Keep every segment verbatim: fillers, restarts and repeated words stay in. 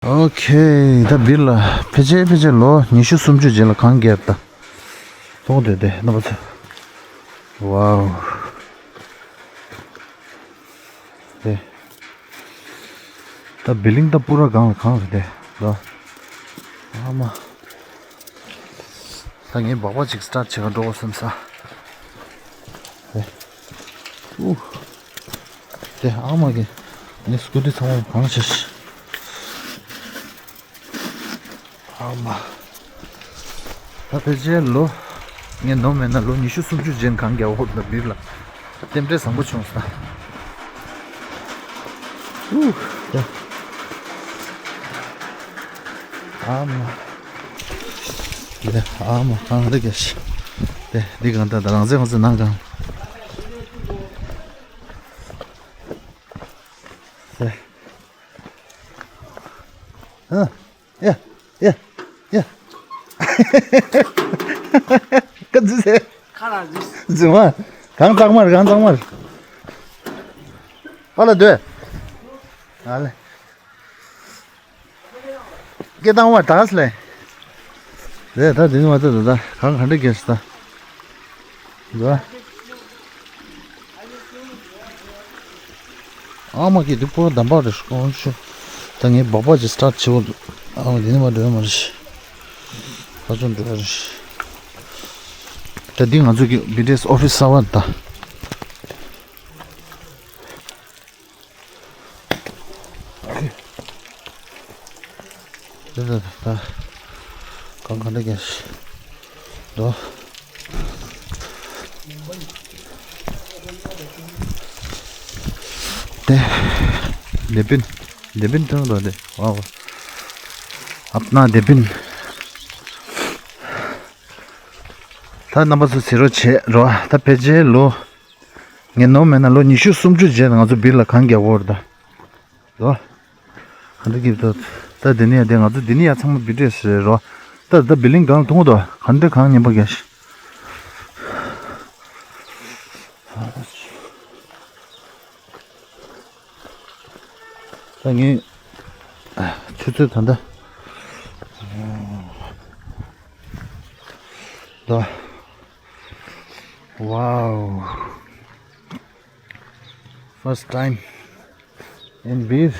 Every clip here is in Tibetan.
ཨོ་ཁེ། ད་བིར་ལ་ཕལ་ཆེར་ཕལ་ཆེར་ལོ་ཉི་ཤུ་སུམ་ཅུ་རྗེས་ལ་གངས་རྒྱབ་ད། མཐོང་དེ་དེ་རྣམ་པ་ཚོ། ཝའོ། དེ། ད་བི་ལིང་ད་པུ་ར་གངས་ལ་གངས་རེད་དེ། ད། ཨ་མ། ད་ངས་སྦག་སྦག་ཅིག་སི་ཊར་ཊི་བྱེད་ག་འགྲོ་དགོས་བསམ་ས། དེ། ཨུ། དེ་ཨ་མ་གི། ངའི་སི་ཀུ་ཊི་ཚང་མ་གང་བྱས། ཨ་མ། ད་ཕལ་ཆེར་ལོ། ངས་ནོར་མེད་ན་ལོ་ཉི་ཤུ་སུམ་ཅུ་རྗེས་གངས་རྒྱབ་འོ་ད་བིར་ལ། རྟེན་འབྲེལ་བཟང་པོ་བྱུང་སོང་། ཨུ། དེ། ཨ་མ། དེ་ཨ་མ་གང་རེད་ག་ཤི། དེ་འདི་གང་ད་ད་རང་ཚེ་ང་ཚོ་ནང་གང་། དེ། ཨ། ཡ། ཡ། ཡ། ཀ་ཛི་སེ། ཁ་ར་ཛི། ཛི་མ། གང་གཙང་མར་གང་གཙང་མར། ཨ་ལ་སྡོད། ཨ་ལེ། སྐད་བཏང་བ་དག་ལེ། རེད་ད་དེ་ནི་མ་ཚད་ད་ད་གང་ག་འདྲ་རྒྱས་ད། འགྲོ། ཨ་མ་གི་དུ་པོ་དམ་པ་རེ་ཤོང་ཤོ། ད་ངས་སྦག་སྦག་ཅིག་སི་ཊར་ཊི་བྱེད་དགོས། ཨ་མ་དེ་ནི་མ་འགྲོ་ཡ་མ་རེད། ཁ་ཚོན་འགྲོ་ཡ་རེད། ད་འདི་ང་ཚོ་གི་བི་ཌི་ཨེ་སི་ཨོ་ཕི་སི་གསར་པ་ད། ད་ད་ད་ད། གང་ག་འདྲ་རྒྱས། དོ། དེ། དེ་པིན། དེ་པིན་ཐང་དོ་དེ། ཝའོ། ཨབ་ན་དེ་པིན། ད་རྣམ་པ་ཚོ་གཟིགས་རོགས་བྱེད་རོགས། ད་ཕལ་ཆེར་ལོ། ངས་ནོར་མེད་ན་ལོ་ཉི་ཤུ་སུམ་ཅུ་རྗེས་ང་ཚོ་བིར་ལ་གངས་རྒྱབ་འོ་རེད་ད། ལོ། ག་འདྲ་གི་ད། ད་འདི་ནས་ཡ་དེ་ང་ཚོ་འདི་ནས་ཡ་ཚང་མ་བི་ཌི་ཨེ་སི་རེད་རོ། ད་ད་བི་ལིང་གང་མཐོང་དོ་ག་འདྲ་གང་ཉན་པ་གས། ད་ངས། ཆུ་ཚོད་ད་ལྟ། ད། ཝའོ། First time in Beer.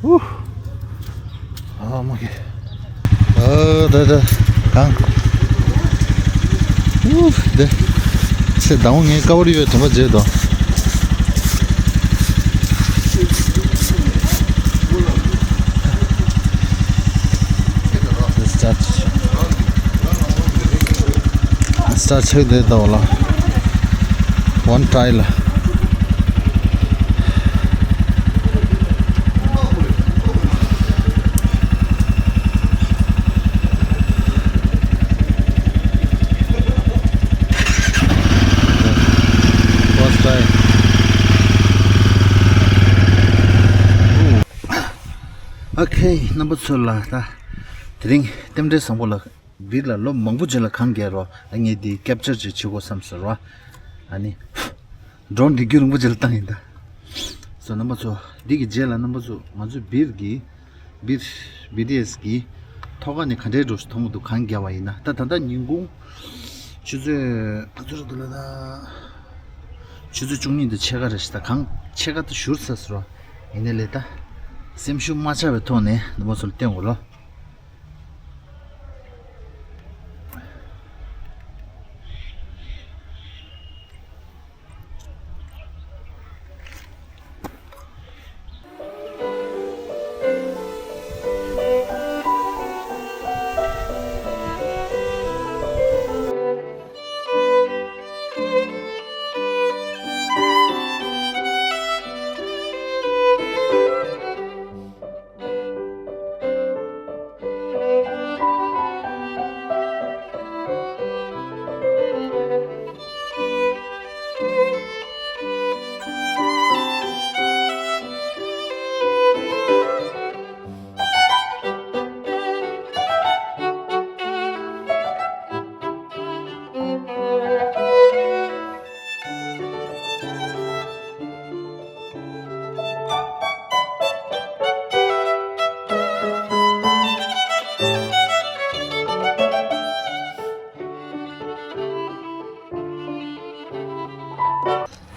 Woo. Oh my god. Oh, da da. Kang. Woo, da. Sit down, eh, cover you to my jedo. Let's start. Start check the door la. One try la. First try. Okay, རྣམ་པ་ཚོ་ལ་ད་དེ་རིང་རྟེན་འབྲེལ་བཟང་པོ་ལ། བིར་ལ་ལོ་མང་པོ་རྗེས་ལ་གངས་རྒྱག་རོ། ཨ་ངས་འདི་ཀེབ་ཅར་ཅིག་བྱེད་དགོས་བསམ་ཟེར་རོ། ཨ་ནི། ཌོ་རོན་འདི་རྒྱུན་རིང་པོ་རྗེས་ལ་བཏང་ཡིན་ད། སོ་རྣམ་པ་ཚོ། འདི་གི་རྗེས་ལ་རྣམ་པ་ཚོ་ང་ཚོ་བིར་གི། བིར། བི་ཌི་ཨེ་སི་གི། ཐོག་ཁ་ནས་ག་འདྲའི་འགྲོ་ཞིག་མཐོང་གི་འདུག་གངས་རྒྱག་པ་ཡིན་ན། ད་ད་ལྟ་ཉིན་གུང་། ཆུ་ཚོད་ག་ཚོད་རེད་འདུག་ལ་ད། ཆུ་ཚོད་བཅུ་གཉིས་དང་ཕྱེད་ཀ་རེད་ཤག་ད་གངས་ཕྱེད་ཀ་ད་བཞུར་ཚར་སོང་རོ། ཡིན་ནའི་ལས་ད། སེམས་ཤུགས་མ་ཆག་པའི་ཐོག་ནས་རྣམ་པ་ཚོ་ལ་བསྟན་དགོས་ལོ།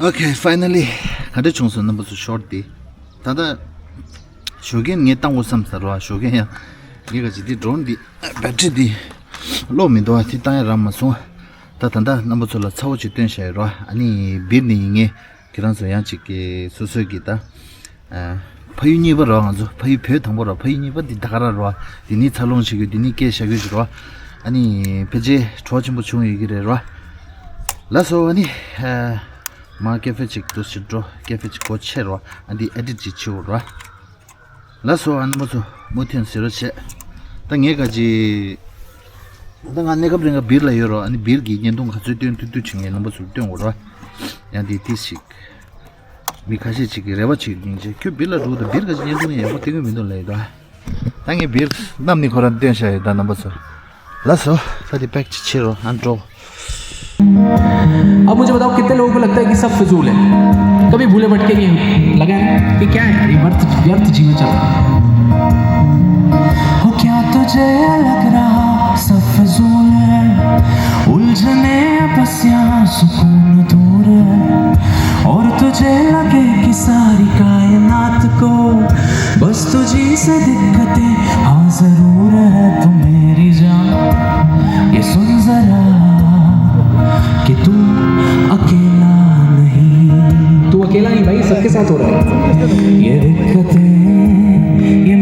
Okay, finally. ག་འདྲ་བྱུང་སོང་རྣམ་པ་ཚོ། ཤོར་ཏེ། ད་ལྟ་ཞོགས་ཀས་ངས་བཏང་དགོས་བསམ་ས་རེད་བ། ཞོགས་ཀས་ཡང་ངས་ག་ཅིག་འདི་ཌོ་རོན་འདི་བེ་ཊི་རི་འདི་གློག་མི་འདུག་བ། དེ་བཏང་ཡ་རག་མ་སོང་། ད་ད་ལྟ་རྣམ་པ་ཚོ་ལ་ཚ་བོ་ཅིག་སྟོན་བཞག་ཡོད་རེད་བ། ཨ་ནི་བིར་ནི་ཡིན་ངེས། ཁྱེད་རང་ཚོ་ཡང་ཅིག་གི་སོ་སོའི་གི་ད་ཨ་ཕ་ཡུལ་གཉིས་པ་རེད་བ། ང་ཚོ་ཕ་ཡུལ་བོད་དང་པོ་རེད་བ། ཕ་ཡུལ་གཉིས་པ་འདི་ད་ག་རང་རེད་བ། འདི་ནི་འཚར་ལོངས་བྱེད་རྒྱུ། འདི་ནི་སྐད་བཞག་རྒྱུ་ཅིག་རེད་བ། ཨ་ནི་ཕལ་ཆེར་བྲོ་བ་ཆེན་པོ་བྱུང་ཡོད་ཀྱི་རེད་རེད་བ། ལགས་སོ། ཨ་ནི་ཨ་མ་ཀེ་ཧྥེ་ཅིག་འདུག་ཕྱིར་འགྲོ། ཀེ་ཧྥེ་ཅིག་སྒོ་ཕྱེ་རོགས། ཨ་འདི་ཨེ་ཌིཊ་ཅིག་བྱེད་འོ་རོགས། ལགས་སོ། ཨ་ནི་མ་ཚོ་མུ་མཐུད་གཟིགས་རོགས་བྱེད། ད་ངས་ག་ཅི། ད་ང་གནས་སྐབས་རིང་ག་བིར་ལ་ཡོད་རོགས། ཨ་ནི་བིར་གྱི་བརྙན་ཐུང་ག་ཚོད་སྟོན་ཐུབ་ཐུབ་བྱེད། ངས་རྣམ་པ་ཚོར་སྟོན་འོ་རོགས། ཡང་འདི་ཏིས་ཞིག་མི་ཁ་ཤས་ཅིག་གིས་རེ་བ་བྱེད་ཀྱིན་བྱེད། ཁྱོད་བིར་ལ་འགྲོ་དང་། བིར་ག་ཅི་བརྙན་ཐུང་ཡག་པོ་སྟོན་གྱི་མི་འདུག་ལབ་ཡོད་ད། ད་ངས་བིར་གནམ་ནས་ཁོ་རང་སྟོན་བཞག་ཡོད་ད་རྣམ་པ་ཚོ། ལགས་སོ། ད་དེ་པེག་ཅིག་ཕྱེ་རོགས། ཨ་འགྲོ། अब मुझे बताओ, कितने लोगों को लगता है कि सब फिजूल है? कभी भूले भटके नहीं लगा है कि क्या है यार, ये व्यर्थ, व्यर्थ जीवन चल रहा है। हो क्या तुझे लग रहा सब फिजूल है? उलझने बस यहाँ सुकून दूर है। और तुझे लगे कि सारी कायनात को बस तुझी से दिक्कतें हाँ जरूर है तू मेरी जान। ये सुन जरा कि तू अकेला नहीं। तू अकेला नहीं भाई, सबके साथ हो रहा है। ये दिक्कतें, ये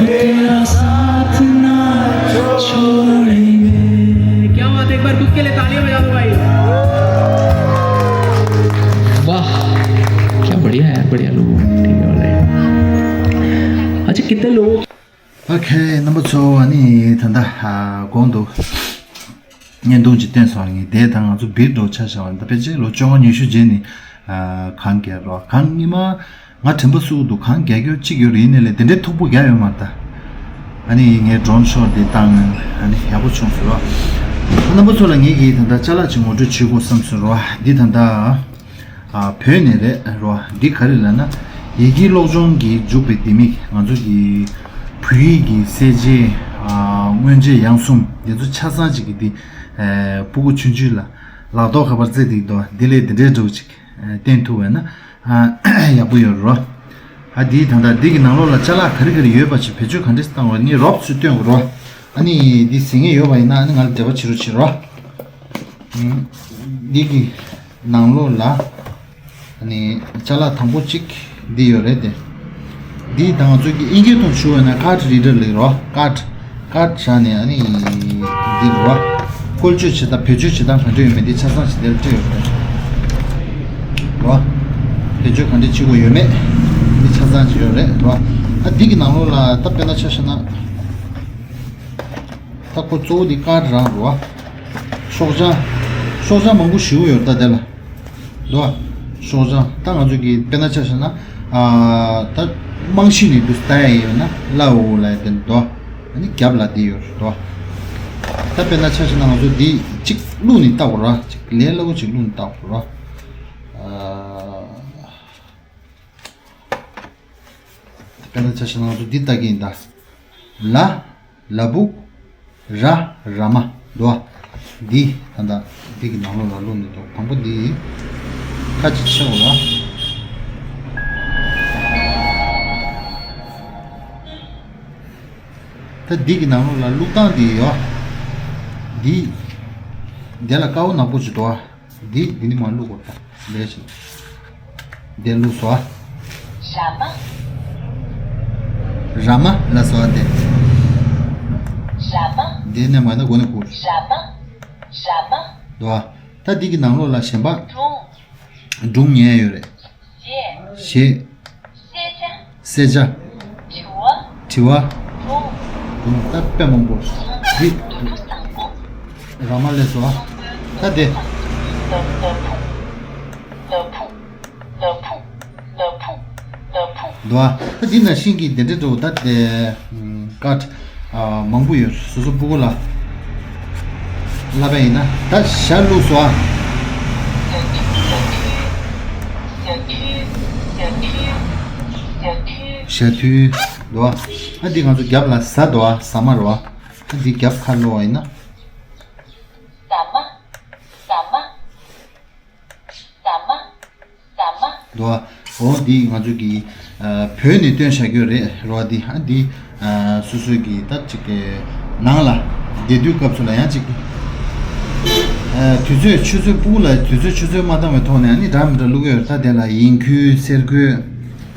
तेरा साथ ना छोड़ेंगे। क्या बात है, एक बार खुद के लिए तालियां बजा दो भाई। वाह, क्या बढ़िया है यार, बढ़िया लोग। ठीक है, all right। अच्छा, कितने लोग? Okay, རྣམ་པ་ཚོ། ཨ་ནི་ད་ལྟ་ཨ་གོང་དུ་བརྙན་ཐུང་ཅིག་སྟོན་སོང་། ངས་དེ་ད་ང་ཚོ་བིར་འགྲོ་ཆ་བཞག་པ་ཡིན་ད། ཕལ་ཆེར་ལོ་བཅོ་ལྔ་ཉི་ཤུ་རྗེས་ནས་ཨ་གངས་བརྒལ་རོགས། གངས་སྔོན་མ་ང་དྲན་པ་སུ་འདུག་གངས་བརྒྱབ་རྒྱུ་གཅིག་ཡོད་རེད། ཡིན་ནའི་ལས་དེ་འདྲའི་མཐུག་པོ་བརྒྱབ་ཡོད་མ་རེད་ད། ཨ་ནི་ངས་ཌོ་རོན་ཤོཊ་དེ་བཏང་། ཨ་ནི་ཡག་པོ་བྱུང་སོང་རོགས། རྣམ་པ་ཚོ་ལ་ངས་ཀྱིས་ད་ལྟ་ཅ་ལག་ཅིག་ངོ་སྤྲོད་བྱེད་དགོས་བསམ་སོང་རོགས། འདི་ད་ལྟ་ཨ་བོད་ནས་རེད་རོགས། འདི་ག་རེ་ལབ་ན་ཡི་གེ་སློབ་སྦྱོང་གི་འཇུག་པའི་ལྡེ་མིག་ང་ཚོ་གི་བོད་ཡིག་གི་གསལ་བྱེད་ཨ་མངོན་བྱེད་དབྱངས་གསུམ་འདི་ཚོ་ཆ་ཚང་ཅིག་གི་འདི་ཨ་སྤུ་གུ་ཆུང་ཆུང་ལ་ལག་ཐོག་ཁ་པར་རྩེ་འདི་འདུག་འདི་ལས་འདི་འདྲའི་འདྲ་བོ་ཅིག་ཨ་བསྟན་ཐུབ་པ་ཡིན་ན་ཨ་ཡག་པོ་ཡོད་རོགས། ཨ་འདི་ད་ལྟ་འདི་གི་ནང་ལོགས་ལ་ཅ་ལག་ག་རེ་ག་རེ་ཡོད་པ་ཅིག་བེད་སྤྱོད་ག་འདྲས་བཏང་བ་ནི་རོབ་ཙམ་སྟོན་དགོས་རོགས། ཨ་ནི་འདི་ཟིན་ངེས་ཡོད་པ་ཡིན་ན་ཨ་ནི་ང་ལ་འབྲེལ་བ་བྱེད་རོགས་བྱེད་རོགས། འདི་གི་ནང་ལོགས་ལ་ཨ་ནི་ཅ་ལག་དང་པོ་གཅིག་འདི་ཡོད་རེད་དེ། འདི་ད་ང་ཚོ་གི་ཨིན་སྐད་ཐོག་ཞུ་བ་ན་ཁཱཌ་རི་ཌར་ལབ་རོགས། ཁཱཌ་ཁཱཌ་བཞག་ནས་ཨ་ནི་འདི་རོགས། བཀོལ་སྤྱོད་བྱེད་སྟངས་བེད་སྤྱོད་བྱེད་སྟངས་ག་འདྲ་ཡོད་མེད་འདི་ཆ་ཚང་ཞིག་འདིར་སྤྲད་ཡོད་རེད་རོགས། བེད་སྤྱོད་ག་འདྲ་བྱེད་དགོས་ཡོད་མེད་འདི་ཆ་ཚང་ཞིག་ཡོད་རེད་རོགས། ཨ་འདི་གི་ནང་ལོགས་ལ་ད་དཔེར་ན་ཆ་བཞག་ན། ད་ཁོ་གཙོ་བོ་འདི་ཀར་རང་རོ། ཤོག་བྱང་། ཤོག་བྱང་མང་པོ་ཞིག་ཡོད་ད་དེ་ལ། དོ། ཤོག་བྱང་ད་ང་ཚོ་གི་དཔེར་ན་ཆ་བཞག་ན། ཨ་ད་རྨང་གཞི་ནས་འདུག་ལྟ་ཡ་ཡོད་ན་ལ་འོ་ལ་ཡ་དེ་དོ། ཨ་ནི་རྒྱབ་ལ་འདི་ཡོད་རེད་དོ། ད་དཔེར་ན་ཆ་བཞག་ན་ང་ཚོ་འདི་གཅིག་བླུགས་ནས་ལྟ་དགོས་ར། གཅིག་ལས་སླ་པོ་གཅིག་བླུགས་ནས་ལྟ་དགོས་ར། ཨ། དཔེར་ན་ཆ་བཞག་ན་ང་ཚོ་འདི་ལྟ་གི་ཡིན་ད། ལ། ལ་ཕུག་ར། ར་མ། དོ། འདི་ད་ལྟ་འདི་གི་ནང་ལོགས་ལ་བླུགས་ནས་འདུག་དང་པོ་འདི་ཁ་ཅིག་ཕྱེ་འོ་ལ། ད་འདི་གི་ནང་ལོགས་ལ་བླུགས་སྟངས་འདི་ཡོད། འདི་འདི་ལ་དཀར་པོ་ནག་པོ་ཅིག་འདུག་ཨ། འདི་འདི་ནི་མ་བླུགས་གོ་ད་ལས་ཤིག་འདི་བླུགས་སོ། ར་མ། ར་མ་ལ་སོ་ཨ་དེ། ར་མ། འདི་ནས་མ་ན་གོ་ནི་གོ། ར་མ། ར་མ། དོ་ཨ། ད་འདི་གི་ནང་ལོགས་ལ་གཞན་པ། སྒྲུང་། སྒྲུང་ཉན་ཡོད་རེད། གཞས། གཞས། གསལ་ཆ། གསལ་ཆ། དྲི་བ། དྲི་བ། སྒྲུང་། སྒྲུང་ད་དཔེ་མང་པོ། འདི། ར་མ་ལས་སོ། ད་དེ། འདུག་ཨ། ད་འདི་ནང་བཞིན་གྱི་དེ་འདྲ་འགྲོ་ད་དེ། ཀཊ། མང་པོ་ཡོད། སོ་སོ་སྤུ་གུ་ལ་བསླབ་པ་ཡིན་ན་ད་ཞྭ་བླུགས་སོ་ཨ། ཞྭ་ཐུལ། འདུག་ཨ། ཨ་འདི་ང་ཚོ་རྒྱབ་ལ་ཟ་འདུག་ཨ། ཟ་མ་རེད་བ། ད་འདི་རྒྱབ་ཁ་ལོག་ཡིན་ན། ཟ་མ། ཟ་མ། ཟ་མ། ཟ་མ། འདུག་བ། འོ་འདི་ང་ཚོ་གི་ཨ་བོད་ནས་བཏོན་བཞག་རྒྱུ་རེད་རོ། འདི་ཨ་འདི་ཨ་སོ་སོའི་གི་ད་ཅིག་གི་ནང་ལ་བསྡད་དུས་སྐབས་སུ་ལ་ཡང་ཅིག་ཨ་དུས་ཚོད་ཆུ་ཚོད་སྤུ་གུ་ལ་དུས་ཚོད་ཆུ་ཚོད་མ་འདང་བའི་ཐོག་ནས་ཨ་ནི་འདྲ་མི་འདྲ་བླུག་གི་ཡོད་རེད། ད་དེ་ལ་ཡིན་ཁུལ་སེར་ཁུལ་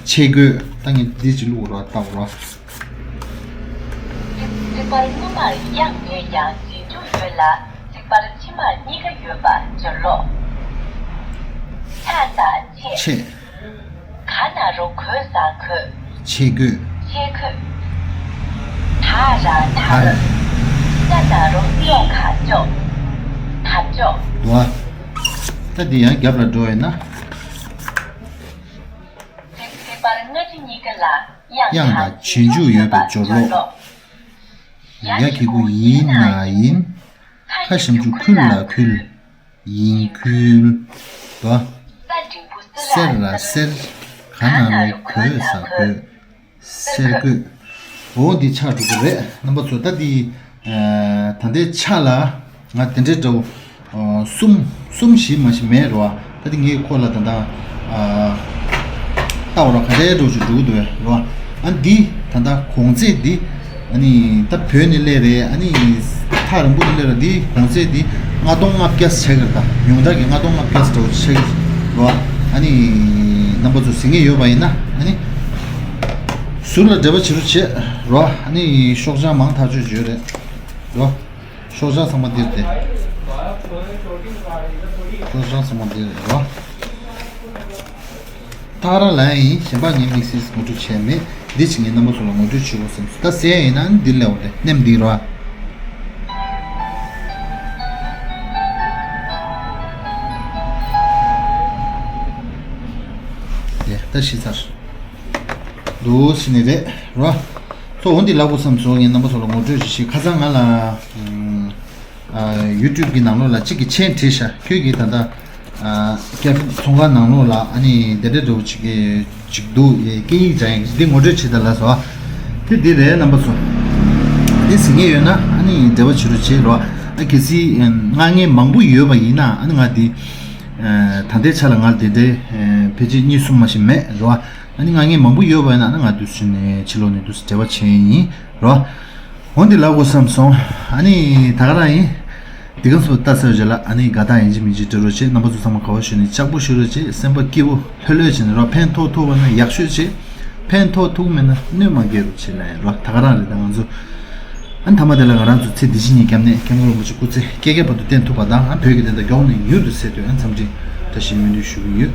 ཆེ་ཁུལ་ད་ངས་འདི་ཅིག་བླུག་རོགས་ལྟ་རོགས། རྩིག་པར་སྔོན་མར་གཡང་ཡོད་ཀྱང་རྗེས་འཇུག་ཡོད་ལ། རྩིག་པར་ཕྱི་མར་གཉིས་ཀ་ཡོད་པ་སྦྱོར་ཀློག་ཆ་ས་ཆེ། ཆེ། ག་ན་རོ་གོ་ས་གོས། ཆེ་གོས། ཆེ་གོས། ད་ར་དར། ད་ན་རོ་ཅོ་ག་ཅོག་ད་ཅོག་བ། ད་འདི་ཡང་རྒྱབ་ལ་འགྲོ་ཡོད་ན། རྩིག་རྩིག་པར་སྔ་ཕྱི་གཉིས་ཀ་ལ་དབྱངས་དང་རྗེས་འཇུག་ཡོད་པའི་སྦྱོར་ཀློག་ཡ་གི་གུ་ཡི་ན་ཡིན། ཁ་ཞབས་ཀྱུ་ཁུ་ལ་ཁུལ། ཡིན་ཁུལ། དོ། སེར་ལ་སེར། ག་ན་རོ་གོས་ས་གོས། སེར་གོས། འོ་འདི་ཆགས་འགྲོ་གི་རེད་རྣམ་པ་ཚོ། ད་འདི་ཨ་ད་ལྟའི་ཆ་ལ་ང་དེ་འདྲའི་འདྲ་བོ་ཨ་གསུམ་གསུམ་བཞི་མ་ཞིག་མེད་རོ། ད་འདི་ངས་ཁོ་ལ་ད་ལྟ་ཨ་ལྟ་བ་རོ་ག་འདྲའི་འདྲ་བོ་ཞིག་འགྲོ་གི་འདུག་རོ། ཨ་འདི་ད་ལྟ་གོང་ཚད་འདི་ཨ་ནི་ད་བོད་ནས་སླེབས་རེད། ཨ་ནི་ཐག་རིང་པོ་ནས་སླེབས་རེད། འདི་གོང་ཚད་འདི་ལྔ་སྟོང་ལྔ་བརྒྱ་ཆགས་ཀྱི་རེད། ད་ཉུང་མཐའ་གི་ལྔ་སྟོང་ལྔ་བརྒྱ་འདྲ་བོ་ཆགས་ཀྱི་རོ། ཨ་ནི་རྣམ་པ་ཚོ་གཟིགས་མཁན་ཡོད་པ་ཡིན་ན་ཨ་ནི། ཟུར་ལ་འབྲེལ་བ་བྱེད་རོགས་བྱེད་རོ། ཨ་ནི་ཤོག་བྱང་མང་ཐག་ཆོད་ཡོད་རེད་རོ། ཤོག་བྱང་ཚང་མ་འདིར་ཏེ། ཤོག་བྱང་ཚང་མ་འདིར་རོ། ཐག་ར་ལ་ཡིན་གཞན་པ་ངས་དམིགས་བསལ་ངོ་སྤྲོད་བྱས་མེད། འདི་ཅིག་ངས་རྣམ་པ་ཚོ་ལ་ངོ་སྤྲོད་བྱེད་དགོས་བསམ་སོང་། ད་ཟེར་ཡིན་ན་འདིར་སླེབས་པ་རེད། མནན་འདི་རོ། ཡ་ད་ཤི་ཚར། འདུག་ཟེར་ནི་རེད་རོ། ཚོ་འོ་འདི་ལབ་དགོས་བསམ་སོང་། ངས་རྣམ་པ་ཚོ་ལ་ངོ་སྤྲོད་ཅིག་བྱེད། ཁ་སང་ང་ལ་ཨ་ཡུ་ཊུབ་གི་ནང་ལོགས་ལ་གཅིག་གིས་མཆན་བྲིས་ཤག་ཁྱོད་ཀྱིས་ད་ལྟ་ཨ་ཀེ་ཚོང་ཁང་ནང་ལོགས་ལ་ཨ་ནི་དེ་འདྲ་འདྲ་བོ་ཅིག་གི་ཅིག་འདུག་ཡེ་སྐད་ཡིག་སྦྱང་ཡག་འདི་ངོ་སྤྲོད་བྱེད་ད་ལབ་སོང་། དེ་འདི་རེད་རྣམ་པ་ཚོ། འདི་གཟིགས་མཁན་ཡོད་ན་ཨ་ནི་འབྲེལ་བ་བྱེད་རོགས་བྱེད་རོ། ཨ་གལ་སྲིད་ཨ་དངོས་གནས་མང་པོ་ཡོད་པ་ཡིན་ན་ཨ་ནི་ང་འདི་ཨ་ད་ལྟའི་ཆ་ལ་ང་འདི་འདྲའི་ཨ་ཕལ་ཆེར་གཉིས་གསུམ་མ་ཞིག་མེད་རོ། ཨ་ནི་དངོས་གནས་མང་པོ་ཡོད་པ་ཡིན་ན་ཨ་ནི་ང་འདུག་སེ་ནས་ཕྱི་ལོགས་ནས་འདུག་སེ་འབྲེལ་བ་བྱེད་ཡིན་རོ། འོ་འདི་ལབ་དགོས་བསམ་སོང་། ཨ་ནི་ད་ག་རང་ཡིན། འདི་ག་ཚོ་ལྟ་ཚར་རྗེས་ལ་ཨ་ནི་དགའ་རྟགས་ཡིན་གཅིག་མིན་གཅིག་སྤྲད་རོགས་བྱེད། རྣམ་པ་ཚོ་ཚང་མ་དགའ་བ་ཞུ་ནས་ལྕགས་པོ་ཞུ་རོགས་བྱེད། སེམས་པ་སྐྱིད་པོ་ལྷོད་ལྷོད་བྱས་ནས་རོགས། ཕན་ཐོགས་ཐུབ་པ་ན་ཡག་ཤོས་བྱེད། ཕན་ཐོགས་ཐུབ་མེད་ན་གནོད་མ་སྐྱེལ་རོགས་བྱེད་ལབ་ཡིན་རོགས། ད་ག་རང་རེད། ད་ང་ཚོ་ཨ་ནི་མཐའ་མ་དེ་ལ་ང་རང་ཚོ་ཚེ་འདི་ཕྱི་གཉིས་སྐྱབས་གནས་སྐྱབས་མགོན་རིན་པོ་ཆེ་སྐུ་ཚེ་བསྐལ་བརྒྱའི་བར་དུ་བརྟན་ཐུབ་པ་དང་། ཨ་བོད་ཀྱི་བདེན་མཐའ་མགྱོགས་ནས་མྱུར་དུ་གསལ་དོན། ཨ་འཚམས་འདྲི་བཀྲ་ཤིས་སྨོན་འདུན་ཞུ་གི་ཡོད།